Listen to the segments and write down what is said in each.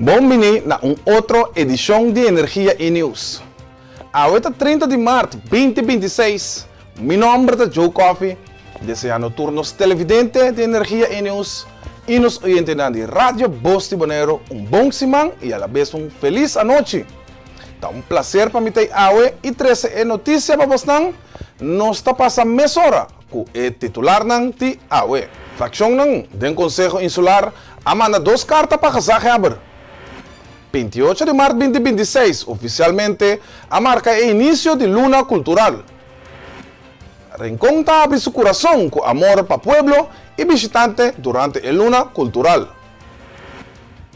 Bon bini na un otro edishon di Energia i News. Awe ta 30 di mart 2026. Mi nòmber ta Joe Coffie, deseando tur nos televidente di Energia i News i nos oyentenan di Radio Bos di Boneiru un bon siman i alabes un felis anochi. Ta un plaser pa mi ta ei awe i trese e notisia pa bosnan. Nos ta pasa mesora ku e titularnan di awe. Frakshonnan den Konseho Insular a manda dos karta pa Gezaghebber. 28 di mart 2026 ofisialmente a marka e inisio di Luna Kultural. Rincon ta habri su kurason ku amor pa pueblo i bishitante durante e Luna Kultural.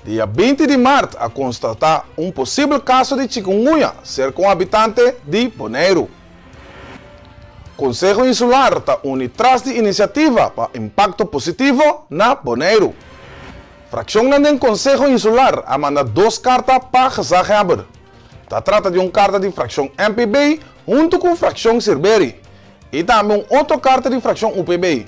Dia 20 di mart a konstatá un posibel kaso di chikungunya serka un habitante di Boneiru. Konseho Insular ta uni tras di inisiativa pa impakto positivo na Boneiru. Frakshonnan den Konseho Insular a manda dos karta pa gezaghebber. Ta trata di un karta di frakshon MPB huntu ku frakshon Sirberi i tambe un otro karta di frakshon UPB.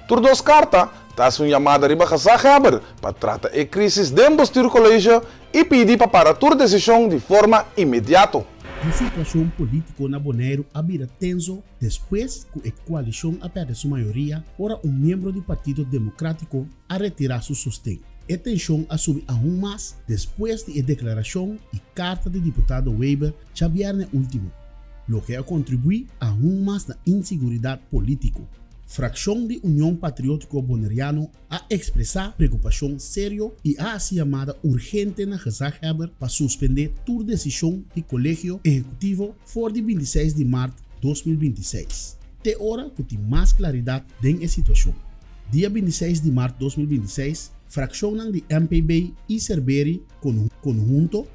Tur dos karta ta hasi un yamada riba gezaghebber pa trata e krísis den Bestuurcollege i pidi pa para tur desishon di forma inmediato. E situashon polítiko na Boneiru a bira tenso despues ku e koalishon a pèrdè su mayoria ora un miembro di Partido Demokrátiko a retirá su sosten. E tenshon a subi ahun mas despues di e deklarashon i karta di diputado Weber djabièrnè último, loke a kontribuí ahun mas na insiguridat polítiko. Frakshon di Union Patriótiko Boneriano a ekspresá preokupashon serio i a hasi yamada urgente na gezaghebber pa suspendé tur desishon di Kolegio Ehekutivo for di 26 di mart 2026, te ora ku tin mas klaridat den e situashon. Dia 26 di mart 2026, frakshonnan di MPB i Serberi konhunto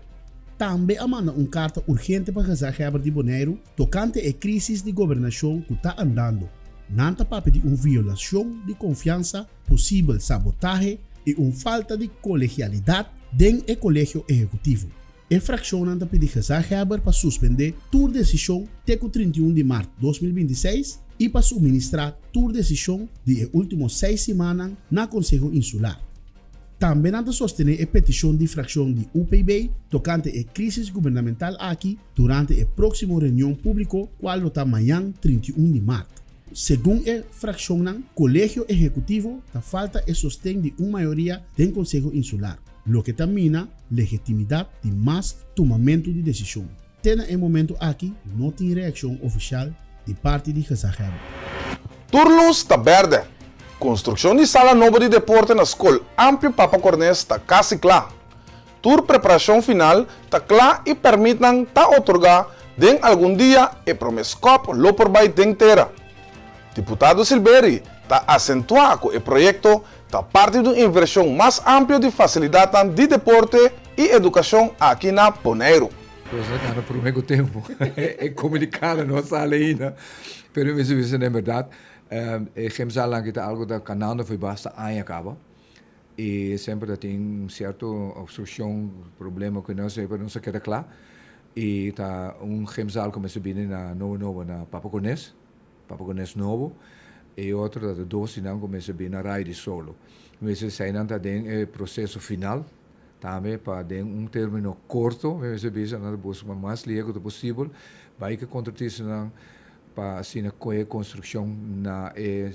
tambe a manda un karta urgente pa gezaghebber di Boneiru tokante e krísis di gobernashon ku ta andando. Nan ta papia di un violashon di konfiansa, posibel sabotahe i un falta di kolegialidat den e kolegio ehekutivo. E frakshonnan ta pidi gezaghebber pa suspendé tur desishon te ku 31 di mart 2026 i pa suministrá tur desishon di e último seis simannan na Konseho Insular. Tambe nan ta sostené e petishon di frakshon di UPB tokante e krísis gubernamental aki durante e próksimo reunion públiko kual lo ta mañan 31 di mart. Segun e frakshonnan, Kolegio Ehekutivo ta falta e sosten di un mayoria den Konseho Insular, loke ta mina legitimidat di mas tumamentu di desishon. Te na e momentu aki no tin reakshon ofishal di parti di gezaghebber. Tur lus ta bèrdè. Konstrukshon di sala nobo di deporte na Skol Amplio Papa Cornes ta kasi kla. Tur preparashon final ta kla i pèrmitnan ta otorgá den algun dia e promé skòp lo por bai den tera. Diputado Silberie ta asentuá ku e proyekto ta parti di un invershon mas amplio di fasilidatnan di deporte i edukashon aki na Boneiru. Nos a gana prome ku tempu. E komunikado no a sali ainda, pero mi bisa en bèrdat e gymzaal aki ta algu ta kanando for basta aña kaba i semper ta tin sierto obstrukshon, problema ku nos pero nos a keda kla i ta un gymzaal ku mester bini na nobo nobo na Papa Kones. Papa ku nes nobo, e otro ta de dos di nan ku mester bin na Rai di Solo. Mester esei nan ta den e proseso final, tambe pa den un termino korto, mi mester bisa nan ta buska pa mas lihe ku ta posibel bai ku e kontratistanan pa asina kohe konstrukshon na e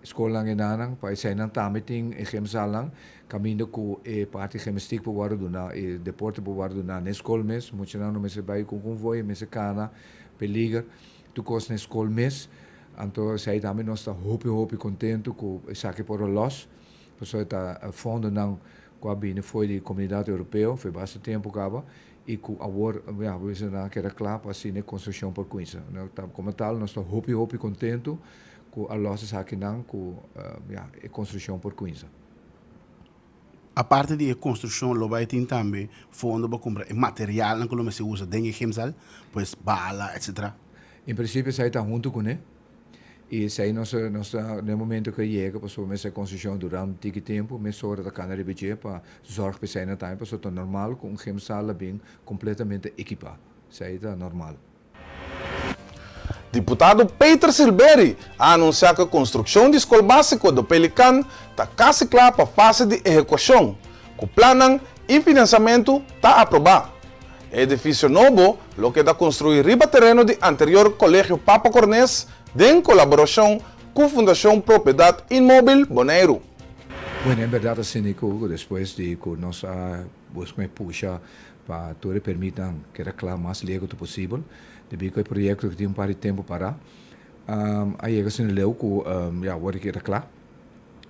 skolnan enanan, pa eseinan tambe tin e gymzaalnan kaminda ku e parti gymnastiek por wòrdu duna, e deporte por wòrdu duna na e skol mes, muchanan no mester bai ku un konvoi, mester kana peliger. Tur kos na e skol mes. Anto esei tambe nos ta hopi hopi kontentu ku esaki por a los, pasobra e ta fondonan ku a bini fo'i di Komunidat Europeo fo'i basta tempu kaba i ku awor ya bo bisa nan a keda kla pa asina e konstrukshon por kuminsa. Komo tal nos ta hopi hopi kontentu ku a los esakinan ku ya e konstrukshon por kuminsa. Aparte di e konstrukshon lo bai tin tambe fondo pa kumpra e materialnan ku lo mester usa den e gymzaal, pues bala etcetera. En prinsipio esei ta huntu kuné i esei nos nos ta den e momento ku e yega pasobra mester e konstrukshon dura un tiki tempu mesora ta kana riba dje pa zòrg pa eseinan tambe pasobra ta normal ku un gymzaal a bin kompletamente ekipá esei ta normal. Diputado Peter Silberie a anunsiá ku e konstrukshon di skol básiko Do Pelikaan ta kasi kla pa fase di ehekuashon, ku plannan i finansiamentu ta aprobá. E edifisio nobo lo keda konstruí riba tereno di anterior Kolegio Papa Cornes den kolaborashon ku Fundashon Propiedat Inmóbil Boneiru. Bueno, en berdad asina ku despues di ku nos a buska e pusha pa tur e permitnan keda kla mas lego ta posibel, debí ku e proyekto tin un par di tempu pará, a yega asina leu ku ya awor e keda kla.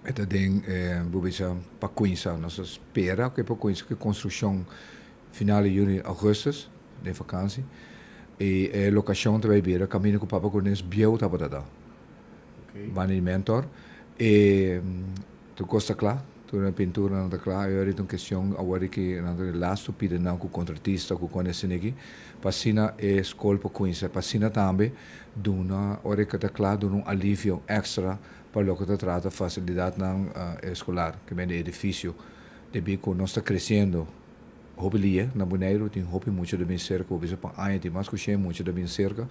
E ta den bo bisa pa kuinsa. Nos ta spera ku e por kuinsa ku e konstrukshon final di juni, augustus den vakansi. I e lokashon ta bai bira kaminda ku Papa Cornelis bieu tabata ta. Banda di Mentor. E tur kos ta kla, tur e pinturanan ta kla. E ora ta un kestion awor di ki nan ta lastu pidi nan ku kontratista ku kende esaki pa asina e skol por kuinsa. Pa asina tambe duna ora e ta kla duna un alivio èkstra pa loke ta trata fasilidatnan eskolar, ke men di edifisio, debí ku nos ta kresiendo hopi lia na Boneiru, tin hopi mucha ta bin serka, bo bisa pa aña tin mas ku shen mucha ta bin serka,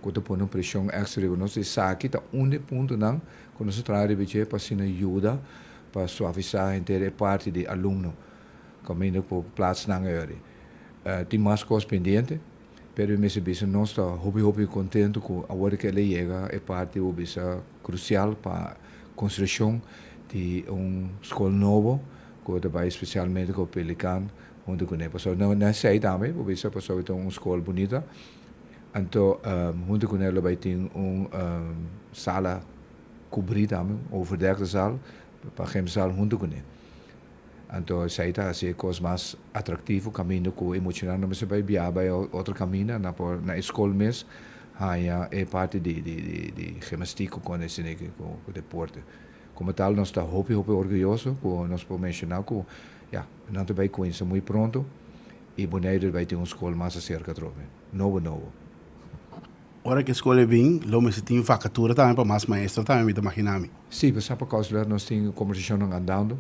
ku ta pone un preshon èkstra riba nos. Esaki ta un di e puntonan ku nos ta traha riba dje pa asina yuda pa suavisá henter e parti di alumno kaminda ku platsnan ei. Tin mas kos pendiente. Pero mi mester bisa nos ta hopi hopi contento cu awor cu el a yega e parti bo bisa crucial pa construccion di un school nobo cu ta bay specialmente cu Pelican hunto cune. Pasobra na esey tambe bo bisa pasobra ta un school bunita anto hunto cune lo bay tin un sala cubri tambe un overdekte zaal pa gymzaal hunto cune. Anto esei ta hasi e kos mas atraktivo kaminda ku e muchanan no mester bai biaha bai otro kaminda, nan por na e skol mes haña e parti di di gimnastiek ku kende esei ku deporte. Komo tal nos ta hopi hopi orguyoso ku nos por menshoná ku ya nan ta bai kuminsa muy pronto i Boneiru ta bai tin un skol mas aserka atrobe, nobo nobo. Ora ku e skol e bin lo mester tin vakatura tambe pa mas maestro tambe mi ta magina mi. Sí, pa sa pa kousa nos tin kombersashonnan andando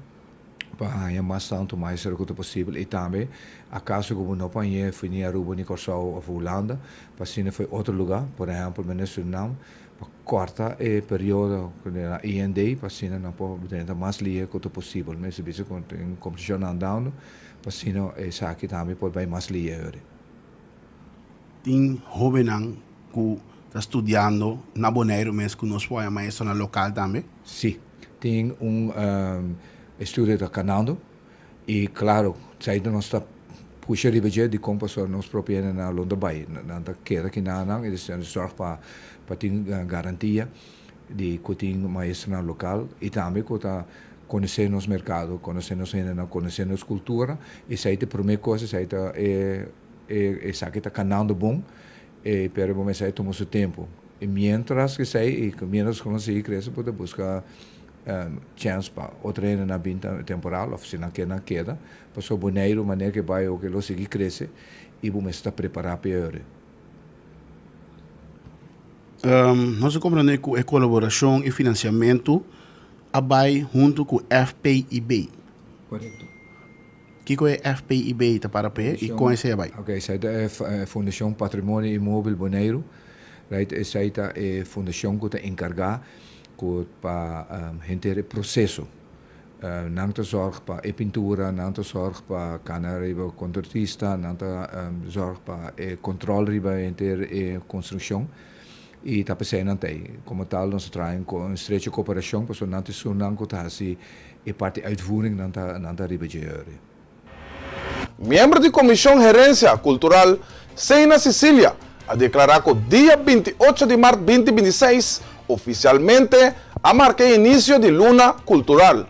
pa haña mas tantu maestro ku ta posibel i tambe akaso ku bo no por hañ'é for ni Aruba ni Kòrsou òf Hulanda pa asina for otro lugá, por ehèmpel mene Surinam, pa kòrta e periodo ku nan IND pa asina nan por drenta mas lihe ku ta posibel. Mester bisa ku tin kombersashonnan andando pa asina esaki tambe por bai mas lihe. Tin hóbennan ku ta studiando na Boneiru mes ku nos por haña maestronan lokal tambe? Sí, tin un estudio ta kanando i klaro esei ta nos ta pusha riba dje dikon pasobra nos propio hendenan lo no ta bai, nan ta keda kinanan i nos ta sòrg pa tin garantia di ku tin maestronan lokal i tambe ku ta konosé nos merkado, konosé nos hendenan, konosé nos kultura, esei ta e promé kos, esei ta e. E esaki ta kanando bon, e pero bo mester tuma su tempu. I mientras ku esei, i mientras ku nos sigui krese bo ta buska chèns pa otro hendenan bin temporal òf si nan ke nan keda, pasobra Boneiru manera ku e bai oke lo sigui krese i bo mester ta prepará pa e ora. Nos a komprendé ku e kolaborashon i finansiamentu a bai huntu ku FPIB. Korekto. Kiko e FPIB ta para p'e i kon esei a bai? Ok, esei ta e Fundashon Patrimonio Inmóbil Boneiru, right? Esei ta e fundashon ku ta enkargá ku pa henter e proseso. Nan ta zòrg pa e pintura, nan ta zòrg pa kana riba kontratista, nan ta zòrg pa e kòntròl riba henter e konstrukshon i ta p'esei nan ta ei. Komo tal nos ta traha un estrecho koperashon pasobra nan ta esunnan ku ta hasi E parti uitvoering nan ta nan ta riba dje ori. Miembro di Komishon Herensia Kultural, Seina Cicilia, a deklará ku dia 28 di mart 2026 ofisialmente a marka e inisio di Luna Kultural.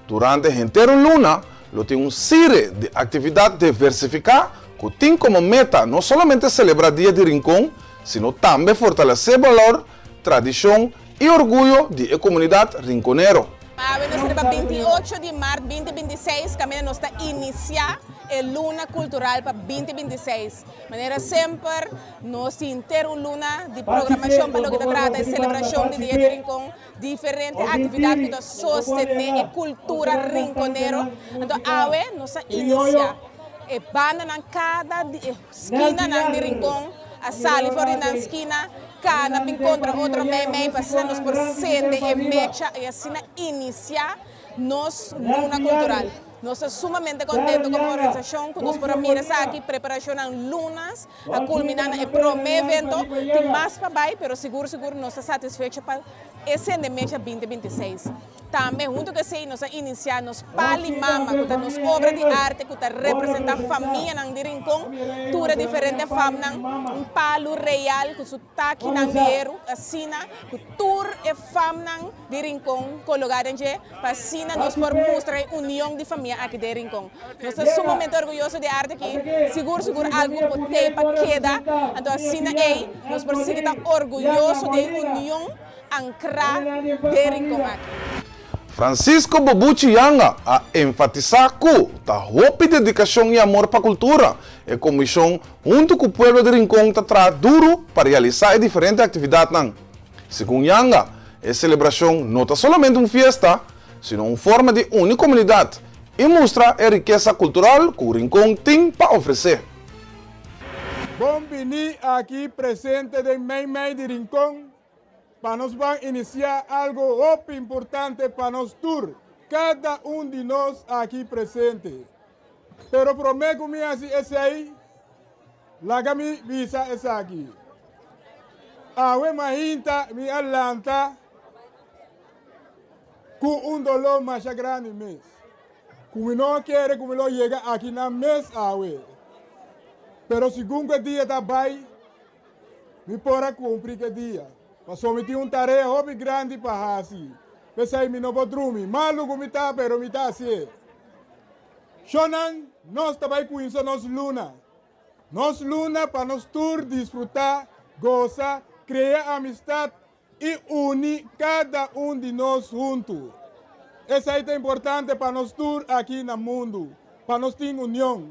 Durante henter un luna lo tin un sire di aktividat diversifiká ku tin komo meta no solamente selebrá Dia di Rincon, sino tambe fortalesé balor, tradishon i orguyo di e komunidat rinkonero. Awe nos riba 28 di mart 2026 kaminda nos ta inisiá e Luna Kultural pa 2026. Manera semper nos tin henter un luna di programashon pa loke ta trata e selebrashon di Dia di Rincon, diferente aktividat ku ta sostené e kultura rinkonero. Anto awe nos a inisiá e bandanan kada di e skinanan di Rincon a sali for di nan skina. Kana bin kontra otro meimei pa asina nos por sende e mecha i asina inisiá nos luna kultural. Nos ta sumamente contento como organisacion cu nos por a mira esaki, preparacionnan lunas a culmina na e prome evento, tin mas pa bay pero sigur sigur nos ta satisfecho pa e sende mecha 2026. Tambe hunto cu esey nos a inicia nos Pali Mama cu ta nos obra di arte cu ta representa famianan di Rincon, tur e diferente famnan, un palu real cu su takinan di heru asina cu tur e famnan di Rincon cologa den dje pa asina nos por mustra e union di famia aki den Rincon. Nos ta sumamente orguyoso di e arte aki, sigur sigur algo cu por tey pa keda, anto asina ey nos por sigui ta orguyoso di e union ankrá den Rincon aki. Francisco Bobuchi Yanga a enfatisá ku ta hopi dedikashon i amor pa kultura. E komishon huntu ku pueblo di Rincon ta traha duru pa realisá e diferente aktividatnan. Segun Yanga, e selebrashon no ta solamente un fiesta, sino un forma di uni komunidat i mustra e rikesa kultural ku Rincon tin pa ofresé. Bon bini aki presente den meimei di Rincon pa nos ban inisiá algo hopi importante pa nos tur, kada un di nos aki presente. Pero promé ku mi hasi esei, laga mi bisa esaki, Awe mainta mi a lanta ku un doló masha grandi mes, ku mi no a kere ku mi lo yega akinan mes awe. Pero segun ku e dia ta bai, Mi por a cumpli ke dia, pasobra mi tin un tarea hopi grandi pa haci. P'esei mi no por drumi. Malu cu mi ta, pero mi ta hacié. Shonnan, nos ta bai cuinsa nos luna. Nos luna pa nos tur disfruta, goza, crea amistad i uni kada un di nos huntu. Esei ta importante pa nos tur aki na mundu, pa nos tin union.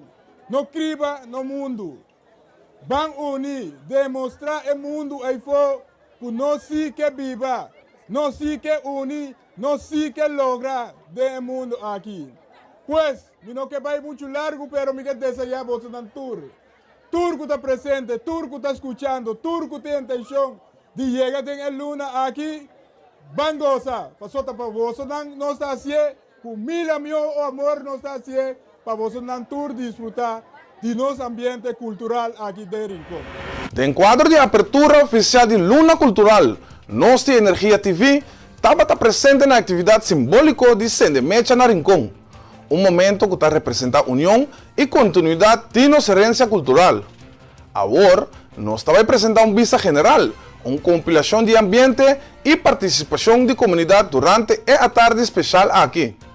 No kriba no mundu. Ban uni, demostrá e mundu eifó ku nos sí ke biba, nos sí ke uni, nos sí ke logra den e mundu aki. Pues, mi no ke bai muchu largu pero mi ke deseá bosonan tur, tur ku ta presente, tur ku ta skuchando, tur ku tin intenshon di yega den e luna aki, ban gosa, pasobra ta pa bosonan nos ta hasié. Ku mil amio o amor nos ta hasié pa bosonan tur disfrutá di nos ambiente kultural aki den Rincon. Den kuadro di apertura ofisial di Luna Kultural, nos di Energia TV tabata presente na aktividat simbóliko di sende mecha na Rincon, un momento ku ta representá union i kontinuidat di nos herensia kultural. Awor nos ta bai presentá un bista general, un kompilashon di ambiente i partisipashon di komunidat durante e atardi speshal aki.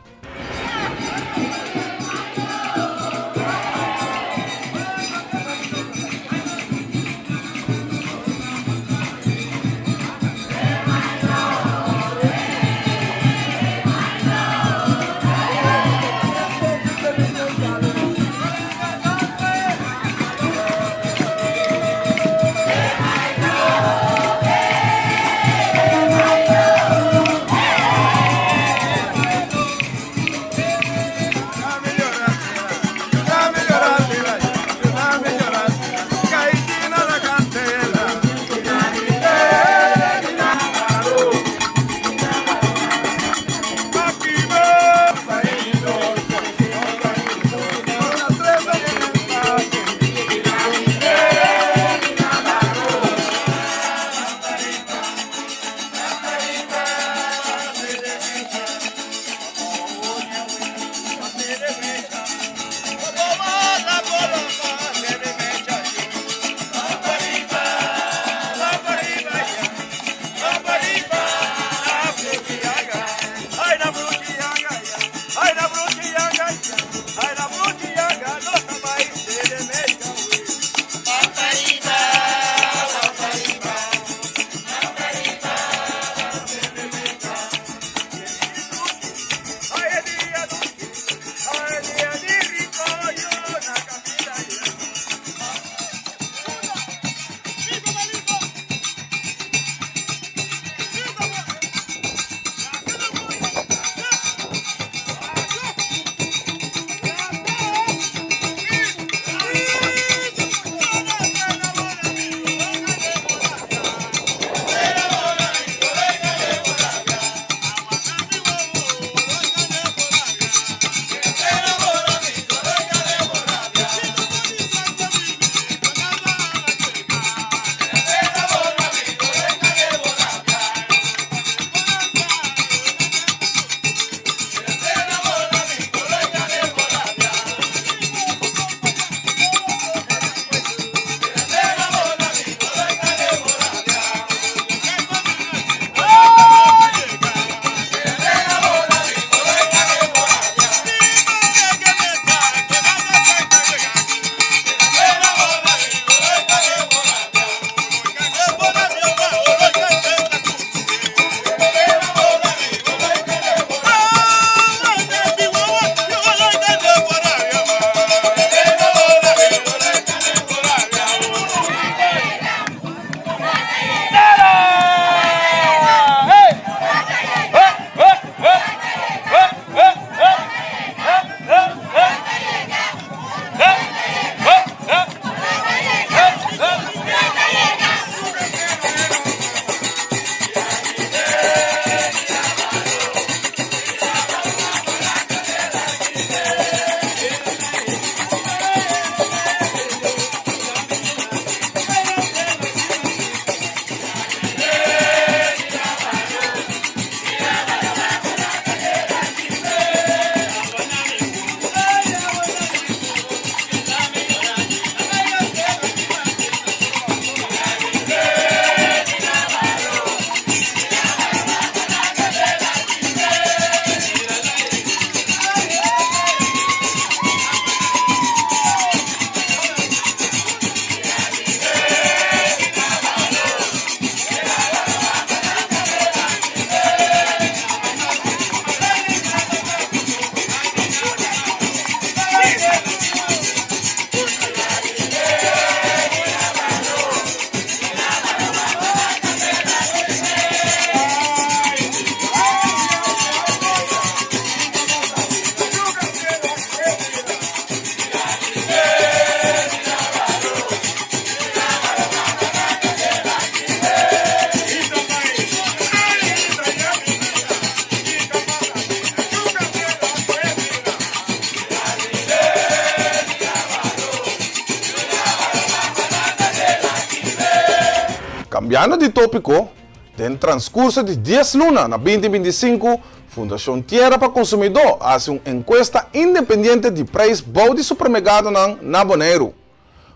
Kambiando di tópiko, den transkurso di dies luna na binti 25, Fundashon Tierra pa Konsumidó a hasi un enkuesta independiente di preis bou di supermerkadonan na Boneiru.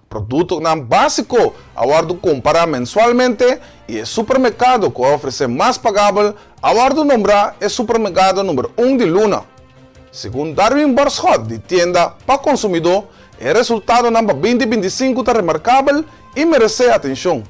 Produktonan básiko a wòrdu kompará mensualmente i e supermerkado ku a ofresé mas pagabel a wòrdu nombrá e supermerkado number un di luna. Segun Darwin Borschot di Tienda pa Konsumidó, e resultadonan pa 2025 ta remarkabel i meresé atenshon.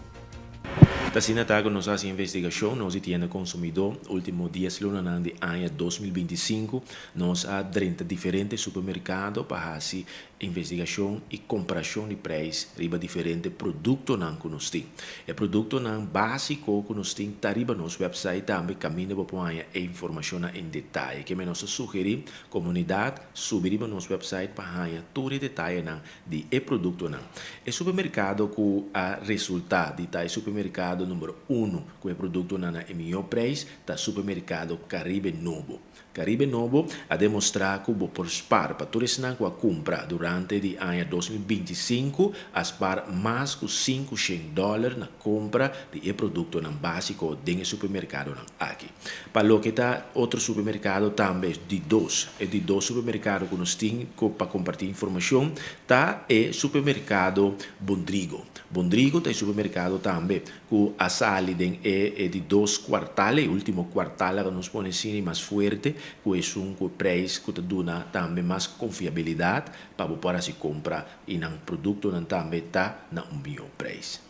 Ta asina ta ku nos a hasi investigashon, nos di Tienda Konsumidó, último dies lunanan di aña 2025, nos a drenta diferente supermerkado pa hasi investigashon i komparashon di preis riba diferente produktonan ku nos tin. E produktonan básiko ku nos tin ta riba nos wèpsait tambe kaminda bo por haña e informashonnan en detaye. Keme nos ta sugerí komunidat subi riba nos wèpsait pa haña tur e detayenan di e produktonan. E supermerkado ku a resultá di ta e supermerkado number unu ku e produktonan na e mihó preis ta Supermerkado Caribe Nobo. Caribe Nobo a demostrá ku bo por spar pa tur esnan ku a kumpra durante di aña 2025 a spar mas ku 500 dòler na kompra di e produktonan básiko den e supermerkadonan aki. Pa loke ta otro supermerkado tambe di dos, e di dos supermerkado ku nos tin ku pa kompartí informashon ta e supermerkado Bondrigo. Bondrigo ta e supermerkado tambe ku a sali den e e di dos kuartal, e ultimo kuartal laga nos pone asina, i mas fuerte ku esun ku e preis ku ta duna tambe mas konfiabilidat pa bo por hasi kompra i nan produktonan tambe ta na un mihó preis.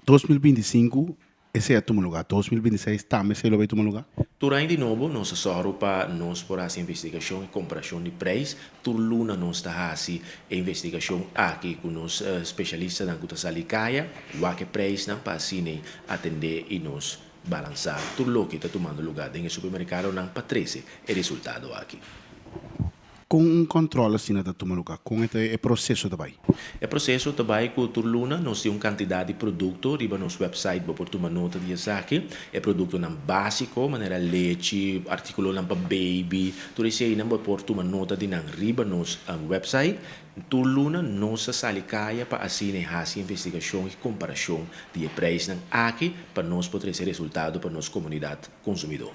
2025 Esei a tuma lugá. 2026 tambe esei lo bay tuma lugá? Tur aña di nobo nos a sòru pa nos por hasi investigashon i komparashon di preis. Tur luna nos ta hasi e investigashon aki ku nos spesialistanan ku ta sali kaya, wak e preisnan pa asina atendé i nos balansá tur loke ta tumando lugá den e supermerkadonan pa trese e resultado aki. Kon un kòntròl asina ta tuma lugá? Kon e ta e proseso ta bai? E proseso ta bai ku tur luna nos tin un kantidat di produkto riba nos wèpsait bo por tuma nota di esaki. E produktonan básiko manera lechi, artíkulonan pa beibi, tur eseinan bo por tuma nota di nan riba nos wèpsait. Tur luna nos ta sali kaya pa asina e hasi investigashon i komparashon di e preisnan aki pa nos por trese resultado pa nos komunidat konsumidó.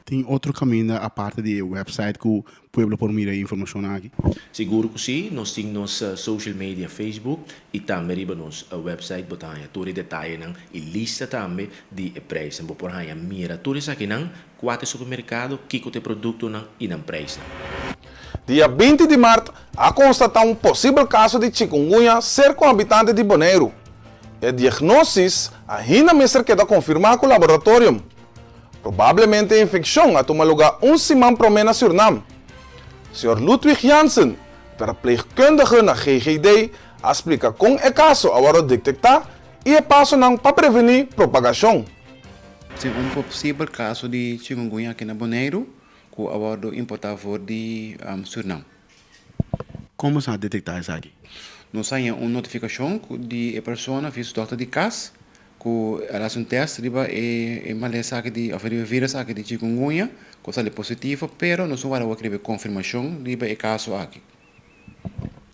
Tin otro kaminda aparte di e website ku pueblo por mira e informashonnan aki? Sigur ku si, nos tin nos social media Facebook i tambe riba nos website bo ta haña tur e detayenan i lista tambe di e preisnan. Bo por haña mira tur esakinan, kua ta e supermerkado, kiko ta e produktonan i nan preisnan. Dia 20 di mart a konstatá un posibel kaso di chikungunya serka un habitante di Boneiru. E diagnosis ainda mester keda konfirmá ku laboratorium. Probablemente e infekshon a tuma lugá un siman promé na Surnam. Señor Ludwig Jansen, verpleegkundige na GGD, a splika kon e kaso a wòrdu detektá i e pasonan pa prevení propagashon. Tin un posibel kaso di chikungunya aki na Boneiru ku a wòrdu importá for di Surnam. Kon boso a detektá esaki? Nos haña un notifikashon di e persona via su dòkter di kas ku el a hasi un tèst riba e malesa aki di òf riba e vírus aki di chikungunya ku a sali positivo, pero nos no wòrdu awor riba e konfirmashon riba e kaso aki.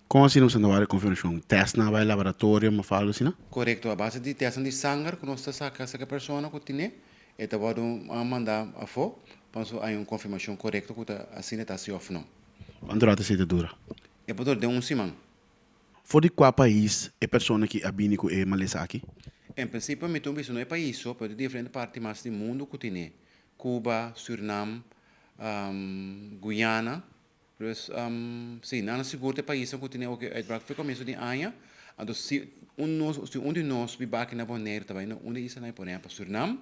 Kon asina boso ta wòrdu e konfirmashon? Tèstnan a bai laboratorio òf algu asina? Korekto, a base di tèstnan di sanger ku nos ta saka serka e persona ku tine, e ta wòrdu mandá afó pa nos haña un konfirmashon korekto ku ta asina ta si òf no. Kuantu rato esei ta dura? E por dura den un siman. For di kua pais e persona ki a bini ku e malesa aki? En prinsipio mi tin bisa no e pais so, pero di diferente parti mas di mundu ku tine. Cuba, Surinam, Guyana. Dus si, nan a sigur ta e paisnan ku tine oke uitbraak for komienso di aña. Anto si un nos, si un di nos biba aki na Boneiru ta bai na un di e islanan, por ehempel Surinam,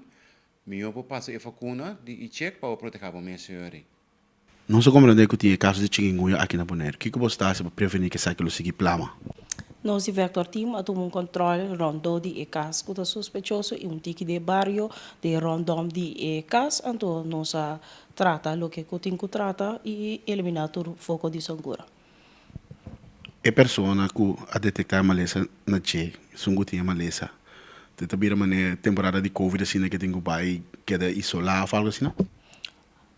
mihó por pasa e vakuna di ichek pa bo proteha bo mes, señor Rey. Nos a komprendé ku tin e kaso di chikungunya aki na Boneiru. Kiko bo ta hasi pa prevení ku esaki lo sigui plama? Nos di Vector Team a tuma un kòntròl ròndó di e kas ku ta sospechoso i un tiki di e bario den ròndòm di e kas. Anto nos a trata loke ku tin ku trata i eliminá tur foko di sangura. E persona ku a detektá e malesa na dje, esun ku tin e malesa, ta bira manera temporada di covid asina ke tin ku bai keda isolá òf algu asina?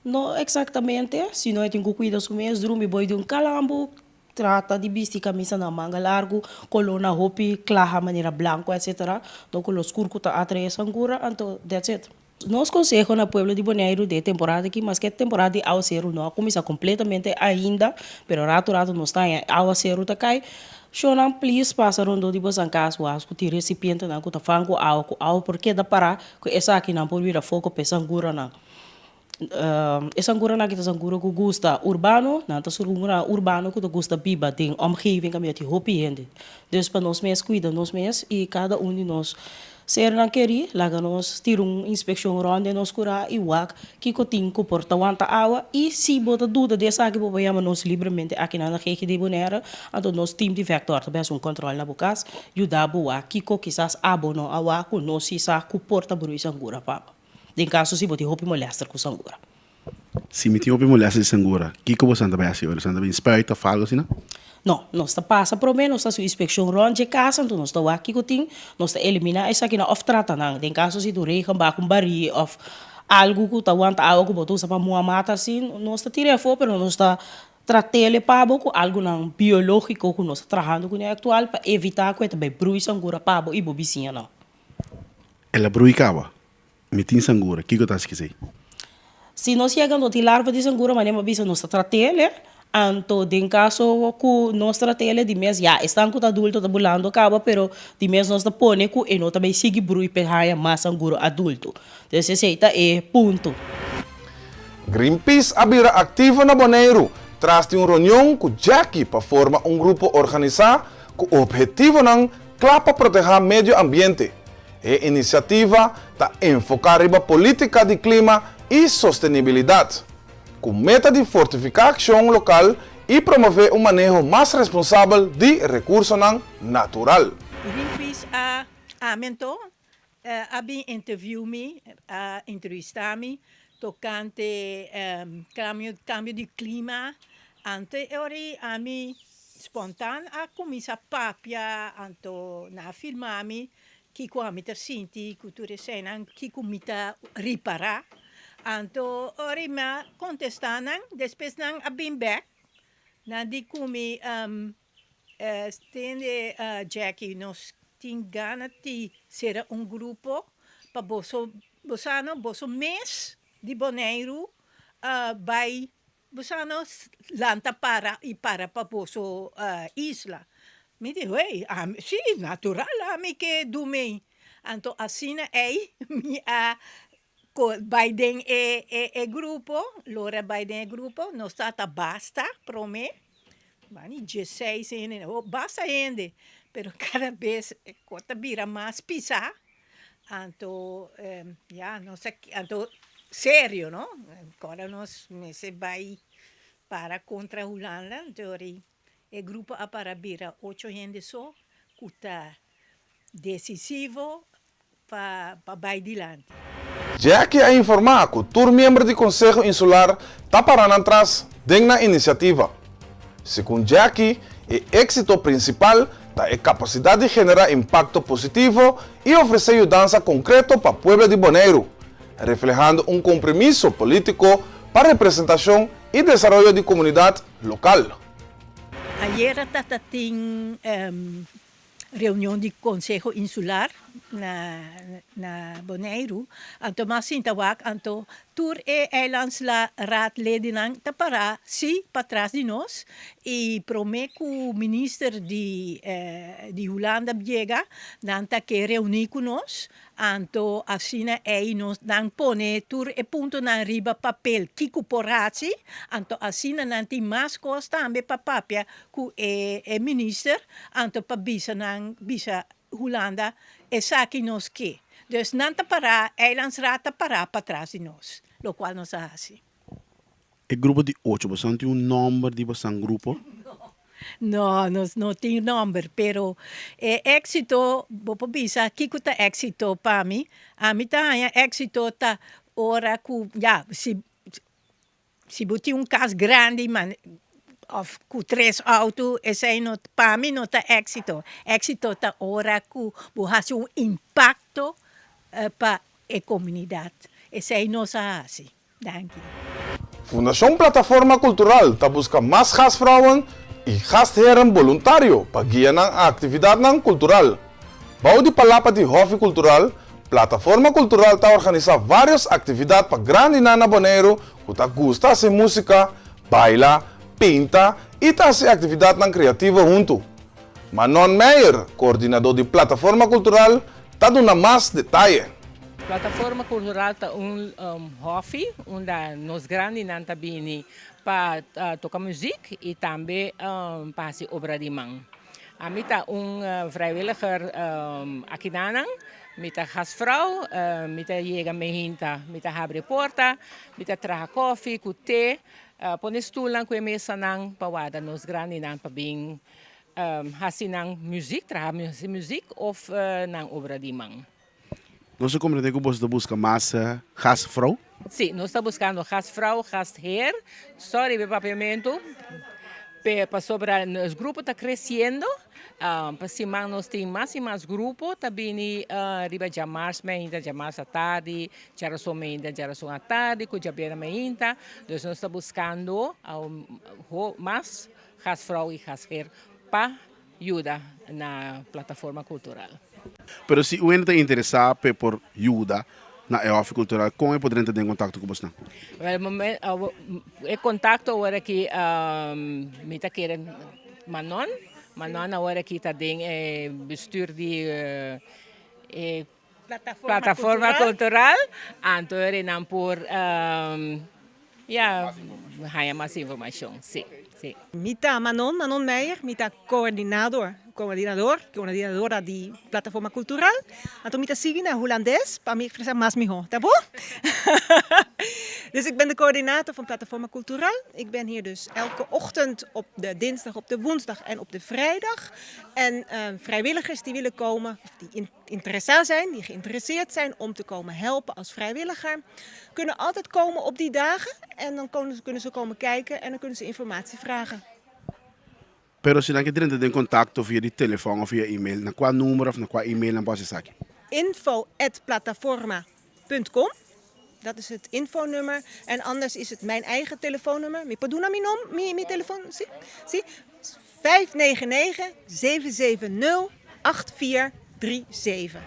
No exactamente, sino e tin cu cuida su mes, drumi boy di un calambu. Trata di bisti kamisanan manga largu, kolónan hopi klaha manera blanku etc. No koló skur ku ta atraé sangura, anto that's it. Nos konseho na pueblo di Boneiru den e temporada aki, maske e temporada di awaseru no a kuminsá kompletamente ainda, pero ratu ratu nos ta haña awaseru ta kai, shownan please pasa rondó di bosan kas wak ku tin resipientenan ku ta fan ku awa, ku awa por keda pará, ku esakinan por bira foko pa e sanguranan. E sanguranan aki ta sangura ku gusta urbano, nan ta sanguranan urbano ku ta gusta biba den omgeving kaminda tin hopi hende. Dus pa nos mes kuida nos mes i kada un di nos sernan kerí laga nos tira un inspekshon rònt den nos kurá i wak kiko tin ku por ta wanta awa i si bo ta duda di esaki bo por yama nos libremente akinan na GGD Bonaire anto nos team di vector ta bes un kòntròl na bo kas yuda bo wak kiko kisas abo no a wak ku nos si sa ku por ta brui sangura pa bo. Den kaso si bo tin hopi molester ku sangura. Si mi tin hopi molester di sangura, kiko bosan ta bai hasi ora? Bosan ta bin spuit of algo asina? No, nos ta pasa prome, nos ta hasi un inspekshon rond dje kas, anto nos ta wak kiko tin, nos ta eliminá esakinan of trata nan. Den kaso si tin regenbak, un barí of algu ku ta wanta awa ku bo ta usa pa muha mata asin, nos ta tira afó, pero nos ta trat'el e pa bo ku algunan biológiko ku nos ta trahando kuné aktual pa evitá ku e ta bai brui sangura pa bo i bo bisiñanan. El a brui kaba. Mi tin sangura, kiko ta hasi kesei? Si nos yega no tin larva di sangura, manera mi a bisa nos ta trat'el, anto den kaso ku nos trat'el di mes ya esnan ku ta adulto ta bulando kaba, pero di mes nos ta pone ku e no ta bai sigui brui p'e haña mas sangura adulto. Entonces esei ta e punto. Greenpeace a bira aktivo na Boneiru tras di un reunion ku Jackie pa forma un grupo organisá ku ophetivonan kla pa protehá medio ambiente. E inisiativa ta enfoká riba polítika di klima i sostenibilidat, ku meta di fortifiká akshon lokal i promové un maneho mas responsabel di rekursonan natural. Greenpeace a amentó a bin interview mi, a entrevistá mi tokante kambio di klima. Anto e ora ei ami spontan a kuminsá papia, anto nan a filmá mi kiko ami ta sinti ku tur eseinan, kiko mi ta ripará. Anto ora ei mi a kontestá nan, despues nan a bin bèk, nan di ku mi, Tende Jacky, nos tin gana di sera un grupo pa boso, bo sa no, boso mes di Boneiru bai, bo sa no, lanta para i para pa boso isla. Mi di, hey, ami, si, natural ami ke dumei. Anto asina ei mi a bai den e grupo, lora bai den e grupo, nos tata basta prome, bani dieseis hende, basta hende, pero kada bes e kos ta bira mas pisa, anto ya nos a anto serio no, kòrda nos mester bai para kontra Hulanda, anto e grupo a para bira ocho hende so ku ta Decisivo pa pa bay dilanti. Jackie a informá ku tur miembro di Konseho Insular ta para nan tras den nan inisiativa. Segun Jackie, e éksito prinsipal ta e kapasidat di generá impakto positivo i ofresé yudansa konkreto pa pueblo di Boneiru, reflehando un kompromiso polítiko pa representashon i desaroyo di komunidat lokal. Ayera tata tin Reunion di Konseho Insular na na Boneiru, anto mas sinta wak anto tur e eilandsraadledennan ta pará sí patras di nos i promé ku minister di di Hulanda yega nan ta ke reuní ku nos Anto asina ei nos nan pone tur e puntonan riba papel kiko por haci, anto asina nan tin mas cos tambe pa papia cu e e minister, anto pa bisa nan bisa Hulanda esaki nos ke. Dus nan ta para, Eilandsraad ta para patras di nos, locual nos a haci. E grupo di ocho, boso tin un nomber di bosan grupo? No, nos no tin nomber, pero e éxito, bo por bisa kiko ta éxito pa mi? Ami ta haña éxito ta ora ku, ya, si si bo tin un kas grandi òf ku tres outo, esei no, pa mi no ta éxito. Éxito ta ora ku bo hasi un impakto pa e komunidat. Esei nos a hasi. Danki. Fundashon Plataforma Kultural ta buska mas gastvrouwen i gastheren boluntario pa guia nan aktividatnan kultural. Bou di palapa di Hòfi Kultural, Plataforma Kultural ta organisá vários aktividat pa grandinan na Boneiru ku ta gusta hasi músika, baila, pinta i ta hasi aktividatnan kreativo huntu. Manon Meijer, koordinadó di Plataforma Kultural, ta duna mas detaye. Plataforma Kultural ta un hòfi unda nos grandinan ta bini pa toka muzik i tambe pa hasi obra di man. Ami ta un vrijwilliger akinanan, mi ta gastvrouw, mi ta yega mehinta, mi ta habri e porta, mi ta traha kofi ku te, pone stulnan ku e mesanan pa warda nos grandinan pa bin hasi nan muzik, traha muzik of nan obra di man. Nos a comprende cu boso ta busca mas gastvrouw? Sí, nos ta buscando gastvrouw, gastheer. Sorry p'e papiamentu, pe pasobra nos grupo ta creciendo. Pa siman nos tin mas y mas grupo ta bini riba djamars meinta, djamars atardi, djarason meinta, djarason atardi cu djabièrnè meinta. Dus nos ta buscando mas gastvrouw y gastheer pa yuda na plataforma kultural. Pero si un hende ta interesá p'e por yuda na e hòfi kultural, kon e por drenta den kontakto ku bosnan? Wèl, e kontakto awor aki mi ta kere Manon. Manon awor aki ta den e bestuur di e Plataforma Cultural, anto e nan por ya haña mas informashon. Sí, sí. Mi ta Manon, Manon Meijer, mi ta coordinador, coordinador, coordinadora di Plataforma Cultural. Anto mi ta sigui na Hulandes pa mi expresa mas miho, ta bon? Dus ik ben de coördinator van Plataforma Cultural. Ik ben hier dus elke ochtend op de dinsdag, op de woensdag en op de vrijdag. En vrijwilligers die willen komen, of die interesá zijn, die geïnteresseerd zijn om te komen helpen als vrijwilliger, kunnen altijd komen op die dagen en dan kunnen ze komen kijken en dan kunnen ze informatie vragen. Pero si nan ke drenta den kontakto via di telefòn òf via email, na kua numero òf na kua email nan por hasi esaki? Info at plataforma punt com, dat is het infonummer. En anders is het mijn eigen telefoonnummer. Mi por duna mi nom, mi, mi telefon? Si? Si? 599 770 8437.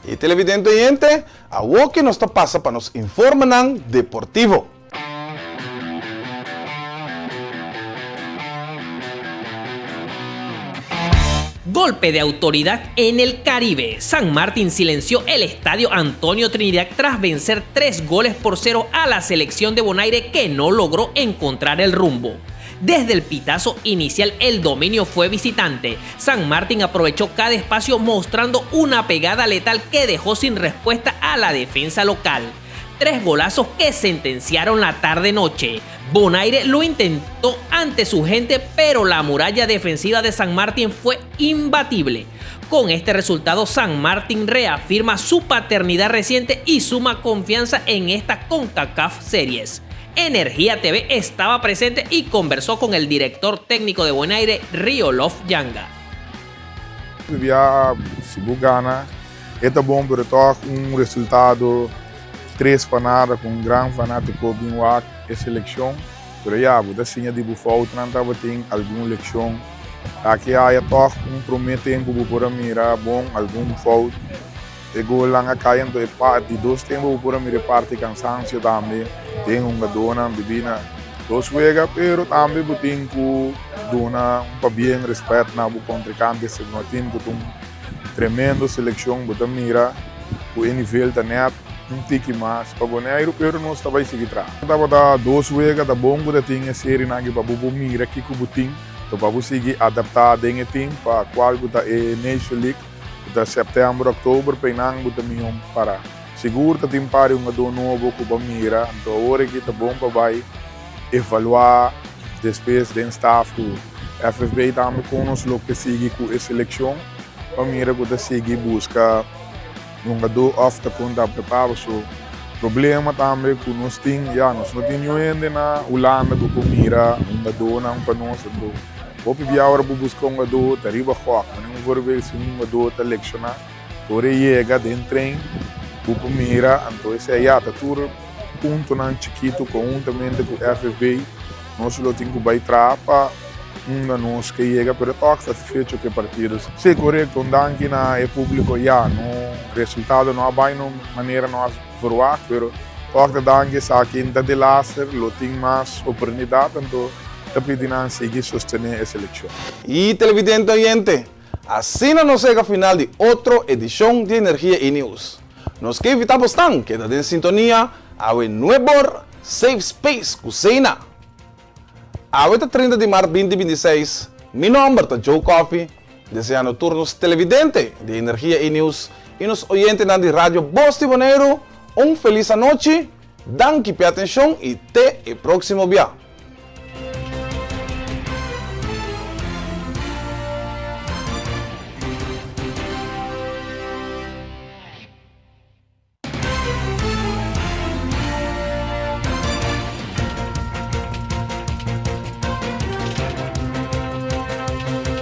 E televidente oyente, awoki nos ta pasa pa nos informenan deportivo. Golpe de autoridad en el Caribe. San Martín silenció el estadio Antonio Trinidad tras vencer tres goles por cero a la selección de Bonaire que no logró encontrar el rumbo. Desde el pitazo inicial el dominio fue visitante. San Martín aprovechó cada espacio mostrando una pegada letal que dejó sin respuesta a la defensa local. Tres golazos que sentenciaron la tarde-noche. Bonaire lo intentó ante su gente, pero la muralla defensiva de San Martín fue imbatible. Con este resultado, San Martín reafirma su paternidad reciente y suma confianza en esta CONCACAF Series. Energía TV estaba presente y conversó con el director técnico de Bonaire, Río Love Yanga. Bia si bo gana e ta bon pero tog un resultado tres pa nada cu un gran fanatico bin wak e seleccion pero ya bo ta siña di bo foutnan tabatin algun leccion aki haya tog un prome tempo bo por a mira bon algun fout e golnan a cay anto e di dos tempo bo por a mira e parti cansancio tambe den hungadornan bibi na dos wega pero tambe bo tin cu duna un pabien respet na bo contrincante si bo no tin cu ta un Tremendo seleccion bo ta mira cu e nivel ta net un tiki mas pa Boneiru pero nos ta bay sigui traha. Tabata dos wega ta bon cu ta tin e serienan aki pa bo por mira kico bo tin to pa bo sigui adapta den e team pa cual cu ta e Nation League cu ta september october pa eynan bo ta miho para. Sigur ta tin par di hungador nobo cu bo mira anto awor aki ta bon pa bay evalua despues den staf cu FFB tambe con nos lo ke sigui cu e seleccion pa mira cu ta sigui busca hungador of ta con ta prepara so problema tambe cu nos tin ya nos no tin niun hende na Hulanda cu por mira hungadornan pa nos anto hopi bia ora bo busca hungador ta riba gok manera un voorbeeld si un hungador ta lecciona ora e yega den train bo por mira anto esey ya ta tur puntonan chikitu konhuntamente ku FFB nos lo tin ku bai traha pa. unda nos ke yega pero tòg satisfecho ku e partido. Sí, korekto, un danki na e públiko. Ya, no resultado no a bai no manera nos a verwagt, pero tòg ta danki esaki ta delaster, lo tin mas oportunidat, anto ta pidi nan sigui sostené e selekshon. Y televidente oyente, asina nos yega final di otro edicion di Energia y Nieuws. Nos ke invita bosnan keda den sintonia awe nuebor Safe Space cu Zeina. Awe ta 30 di mart 2026, mi nomber ta Joe Coffie, deseando tur nos televidente di Energia y Nieuws y nos oyentenan di Radio Bos di Boneiru un feliz anochi, danki p'e atencion y te e proximo bia.